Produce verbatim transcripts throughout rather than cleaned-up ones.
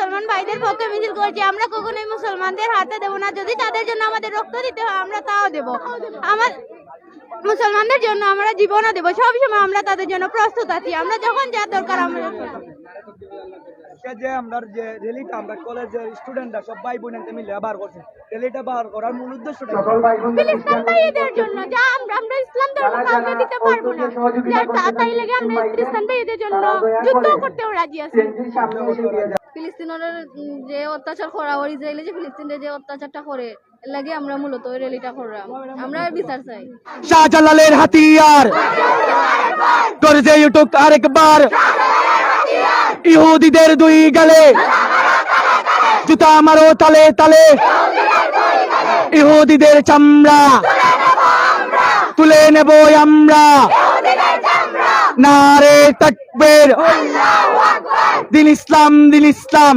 মুসলমান ভাইদের পক্ষে মিছিল করছি। আমরা কখনোই মুসলমানদের হাতে দেব না। যদি তাদের জন্য আমাদের রক্ত দিতে হয়, আমরা তাও দেব। আমার মুসলমানদের জন্য আমরা জীবনও দেব। সব সময় আমরা তাদের জন্য প্রস্তুত আছি। আমরা যখন যা দরকার আমরা করব। আজকে যে আমরা যে র‍্যালিটা আমরা কলেজের স্টুডেন্টরা সব ভাই বোন মিলে বার করছি, র‍্যালিটা বার করার মূল উদ্দেশ্যটা কি? ফিলিস্তিন ভাইদের জন্য যা আমরা আমরা ইসলাম ধর্ম কাউকে দিতে পারবো না। যা তা- তাই লাগে আমরা ফিলিস্তিন ভাইদের জন্য যুদ্ধ করতেও রাজি আছি। ফিলিস্তিনের যে অত্যাচার করা হয়, ইসরায়েলে যে ফিলিস্তিনে যে অত্যাচারটা করে, এর লাগি আমরা মূলত ওই র‍্যালিটা করলাম। আমরা বিচার চাই। শাহজালালের হাতিয়ার, গর্জে উঠুক আরেকবার ইহুদিদের দুই গালে, জুতা মারো তালে তালে ইহুদিদের চামড়া তুলে নেব আমরা। নারে তকবীর, দিন ইসলাম, দিন ইসলাম,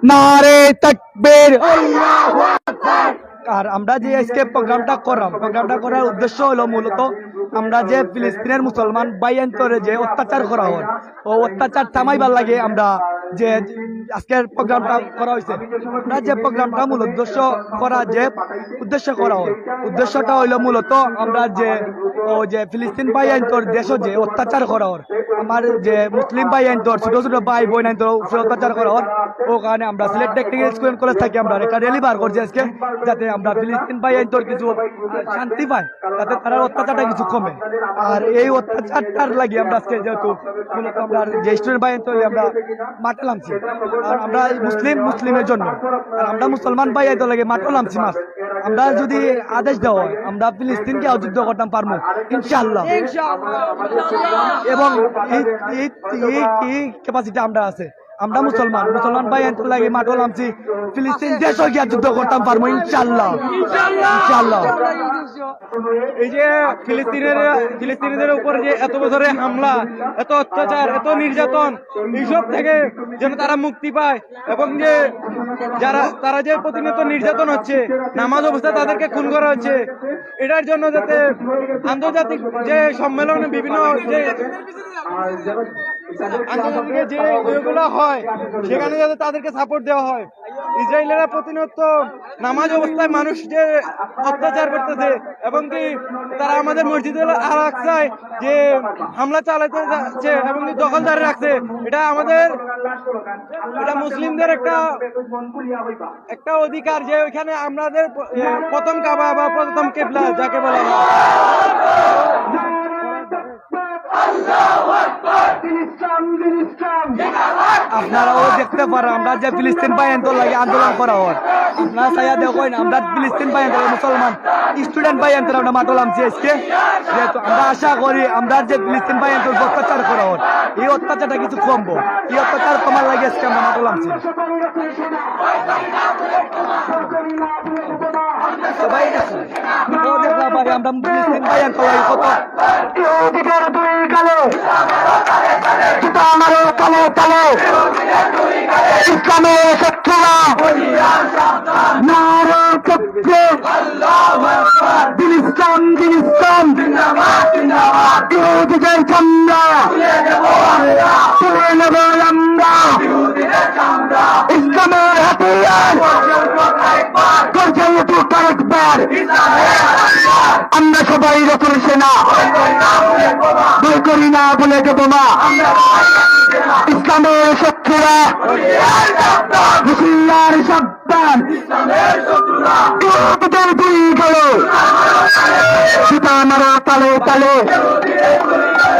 নারে তকবীর। আর আমরা যে আজকে প্রোগ্রামটা করলাম, প্রোগ্রামটা করার উদ্দেশ্য হলো মূলত আমরা যে ফিলিস্তিনের মুসলমান ভাইয়াইন্তরে যে অত্যাচার করা হয়, ও অত্যাচার থামাইবার লাগি আমরা যে আজকের প্রোগ্রামটা করা হয়েছে। আমরা যে প্রোগ্রামটা মূল উদ্দেশ্য করা যে উদ্দেশ্য করা হয়, উদ্দেশ্যটা হইলো মূলত আমরা যে ও যে ফিলিস্তিন ভাইয়াইন্তর দেশে যে অত্যাচার করা হয়, আমার যে মুসলিম ভাইয়াইন্তর ছোট ছোট ভাই বোন আইন্তর উপরে অত্যাচার করা হয়, ও কারণে আমরা সিলেট টেকনিক্যাল স্কুল কলেজ থাকি আমরা একটা র‍্যালি বার করছি আজকে, যাতে আমরা ফিলিস্তিন ভাইয়াইন্তর কিছু শান্তি পায়, যাতে তারার অত্যাচারটা কিছু কমে। আর এই অত্যাচারটার লাগি আমরা আজকে যেহেতু মূলত আমরা যে স্টুডেন্ট ভাইয়াইন্তর লাগি আমরা মাঠে লামছি, আর আমরা এই মুসলিম মুসলিমের জন্য, আর আমরা মুসলমান ভাইয়াইন্তর লাগি মাঠে লামছি মাস। আমরা যদি আদেশ দেওয়া হয়, আমরা ফিলিস্তিনকে যুদ্ধ করতাম পারবো ইনশাআল্লাহ। এবং এই এই এই এই ক্যাপাসিটি আমরা আছে। আমরা মুসলমান, মুসলমান ভাইয়াইন্তর লাগি মাঠে লামছি, ফিলিস্তিন দেশে গিয়া যুদ্ধ করতাম পারবো ইনশাআল্লাহ। ইনশাআল্লাহ। এই যে ফিলিস্তিনের ফিলিস্তিনিদের উপর যে এত বছরের হামলা, এত অত্যাচার, এত নির্যাতন, এইসব থেকে যেন তারা মুক্তি পায়, এবং যে যারা তারা যে প্রতিনিয়ত নির্যাতন হচ্ছে, নামাজ অবস্থায় তাদেরকে খুন করা হচ্ছে, এটার জন্য যাতে আন্তর্জাতিক যে সম্মেলনে বিভিন্ন যে আন্তর্জাতিক যে ওইগুলো হয়, সেখানে যাতে তাদেরকে সাপোর্ট দেওয়া হয়। ইসরায়েলেরা প্রতিনিয়ত নামাজ অবস্থায় মানুষ যে অত্যাচার করতেছে, এবং কি তারা আমাদের মসজিদে আল আকসায় যে হামলা চালাতে যাচ্ছে এবং কি দখলদারি রাখছে, এটা আমাদের, এটা মুসলিমদের একটা একটা অধিকার যে ওইখানে আমাদের প- এ, প্রথম কাবা বা প্রথম কিবলা যাকে বলা হয়। আপনারাও দেখতে পারেন আমরা যে ফিলিস্তিন ভাইয়াইন্তর লাগি আন্দোলন করা হয়, আপনারা চাইয়া দেখইন আমরা ফিলিস্তিন ভাইয়াইন্তর মুসলমান স্টুডেন্ট ভাইয়াইন্তর আমরা মাঠে লামছি আজকে। যেহেতু আমরা আশা করি আমরা যে ফিলিস্তিন ভাইয়াইন্তর অত্যাচার করা হয়, এই অত্যাচারটা কিছু কমবো, এই অত্যাচার কমার লাগি আজকে আমরা মাঠে লামছি। সবাই দেখো, আমরা দেখলাম ভাই, আমরা ফিলিস্তিন ভাইয়াইন্তর লাগি কত ইহুদিদের দুই গালে জুতা মারো তালে তালে। ইসলামের শত্রুরা নারে তকবীর। দিন ইসলাম, দিন ইসলাম। ইহুদিদের চামড়া তুলে নেব আমরা। ইসলামের হাতিয়ার গর্জে উঠুক আরেকবার। আমরা সবাই রসুল সেনা, ভয় করি না বুলেট বোমা। ইসলামের শত্রুরা হুঁশিয়ার সাবধান। ইহুদিদের দুই গালে জুতা মারো তালে তালে।